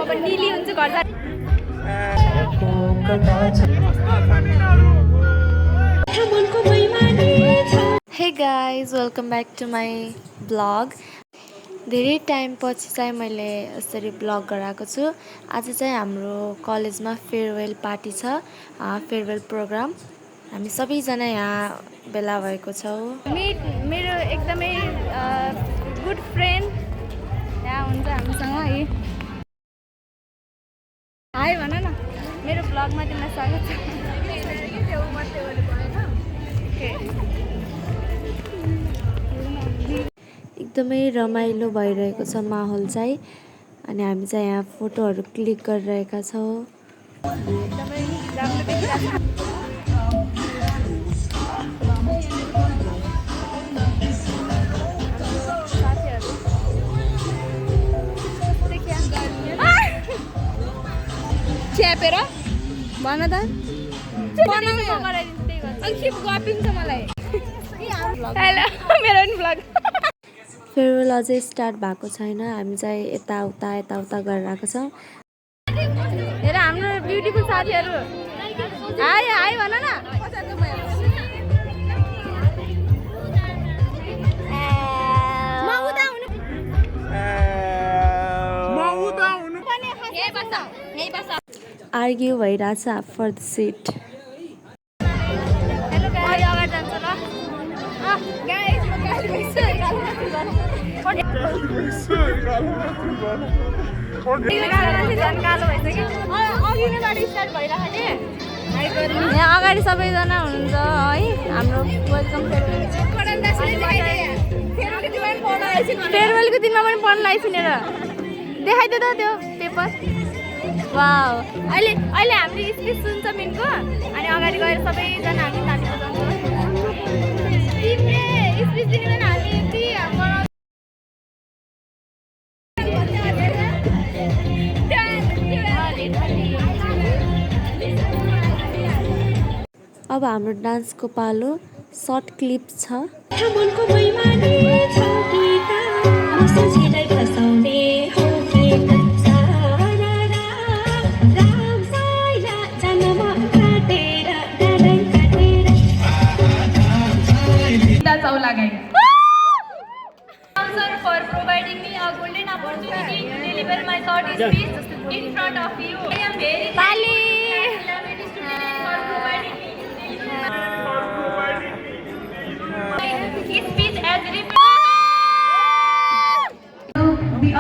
अब निली हुन्छु घर जाने। Hey guys, welcome back to my vlog. धेरै टाइम पछि चाहिँ मैले यसरी ब्लग गराएको छु। आज चाहिँ हाम्रो कलेजमा फेयरवेल पार्टी छ, फेयरवेल प्रोग्राम। हामी सबैजना यहाँ भेला भएको छौँ। मेरो एकदमै गुड फ्रेन्ड यहाँ हुन्छ हामीसँग है। हाई भन न, मेरो ब्लगमा तिमीलाई स्वागत छ। एकदमै रमाइलो भइरहेको छ माहौल चाहिँ, अनि हामी चाहिँ यहाँ फोटोहरू क्लिक गरिरहेका छौँ। एकदमै राम्रो देखिरहेको छ। च्यापेर भन त गपिन्छ मलाई। हेलो मेरो पनि ब्लग। फेयरवेल अझै स्टार्ट भएको छैन, हामी चाहिँ यताउता गरिरहेको छौँ। हेर हाम्रो ब्युटिफुल साथीहरू हाई हाई भन न। आर्ग्यु भइरहेछ for the seat. Hello guys, अगाडि जान्छ ल। गाइस म गाडी कालो भइसक्यो। अघि नै गाडी स्टार्ट भइरहेको नि। यहाँ अगाडि सबैजना हुनुहुन्छ है हाम्रो वेलकम फेयरवेलको दिनमा पनि पढ्न लाइसिनेर देखाइदियो त त्यो पेपर। वाउ, अहिले हाम्रो स्पिच सुन्छ मिनको, अनि अगाडि गएर सबैजना हामी ताली बजाउँछौँ। स्पिच दिने बेला हामी अब हाम्रो डान्सको पालो सर्ट क्लिप छ। for providing me a golden opportunity to deliver my thought speech in front of you. I am very thankful for providing me speech as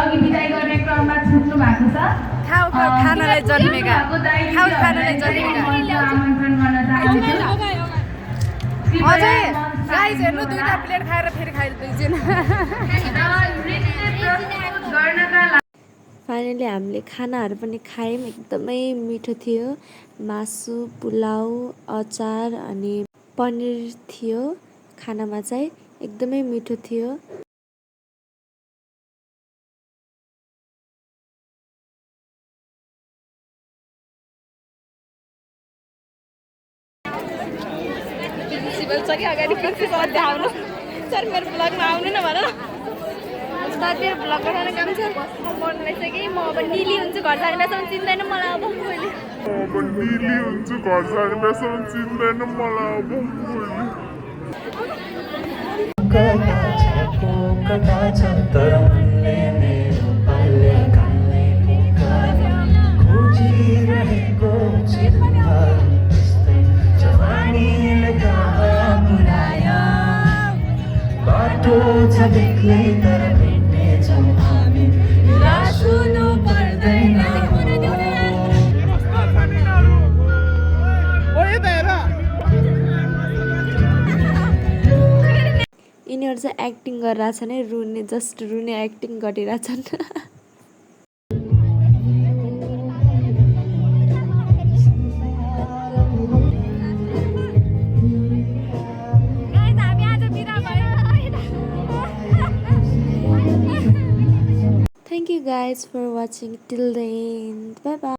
अघि बिदाई गर्ने क्रममा छुट्नु भएको छ। खानालाई जन्मेका खानालाई जन्मेका आमन्त्रण गर्न चाहन्छु। अझै गाइस हेर्नु, दुईटा प्लेट खाएर फेरि खाइदिन्छ। फाइनली हामीले खानाहरू पनि खायौँ, एकदमै मिठो थियो। मासु, पुलाउ, अचार अनि पनिर थियो। खानामा चाहिँ एकदमै मिठो थियो। कि अगाडि प्रिन्सिपल देखाउनु सर मेरो ब्लगमा आउनु न भन। सर मेरो ब्लग बनाउन काम छ। म पढ्नु लागिसकेँ। म अब निली हुन्छु घर जाने बेलासम्म चिन्दैन मलाई। अब मैले निली हुन्छु घर जाने बेलासम्म चिन्दैन मलाई। यिनीहरू चाहिँ एक्टिङ गरिरहेछन् है, रुने एक्टिङ गरिरहेछन्। Thank you guys for watching till the end. Bye bye.